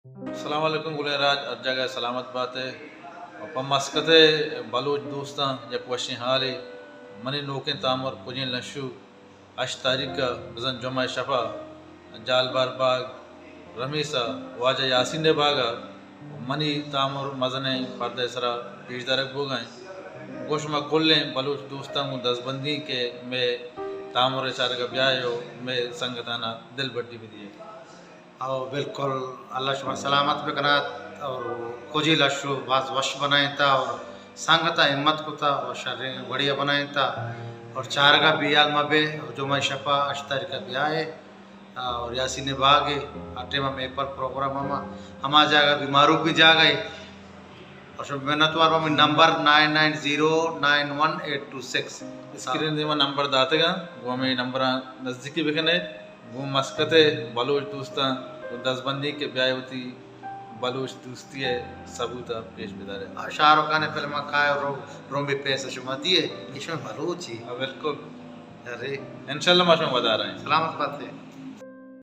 السلام علیکم گلیں راج، ہر جاگہ سلامت بات ئے۔ و پہ مسقط ءِ بلوچ دوستاں یک وشیں حالے، منی نوکیں تامر کجیں لشو، ہشت تاریخ ءَ بزاں جمعہ ءِ شپ ءَ جالبار باگ رمیس ءَ واجہ یاسین ءِ باگ ءَ منی تامر مزنیں پردہ ءِ سرا پیش دارگ بوگ ءَ اِنت۔ گوں شما کلیں بلوچ دوستاں گوں دزبندی کہ مئے تامر ءِ چارگ ءَ بیائے و مئے سنگتانا دلبڈی بدیئے۔ او بالکل، اللہ شما سلامت بکنات اور کجی لشو باز وش بنائینتا اور سنگتا ہمت کتا اور شریں وڑیا بنائینتا اور چارگا بیال مبے اور جمعہ شپا ہشت تاریخ بیائے اور یاسین باغ ہے، ہر ٹائم میپل پروگرام ہما، ہما جاگہ بھی معروف بھی جاگہ ہے۔ اور شما منتوار ہمیں number nine nine zero nine one eight two six. Screen دیما نمبر داتگا، وہ ہمیں نمبر نزدیکی بکنے۔ گوں مسقط ءِ بلوچ دوستاں گوں دزبندی کہ بیائے وتی بلوچ دوستی ءِ ثبوت ءَ پیش بدارے۔ آ، شاہ رخ خان ءِ فلم ءَ کائے رو-، رومبی پیسہ شما دیئے، ایشاں بلوچی۔ ہاں، بالکل۔ ارے۔ انشاءاللہ ما شما ودار ایں۔ سلامت بات ئے۔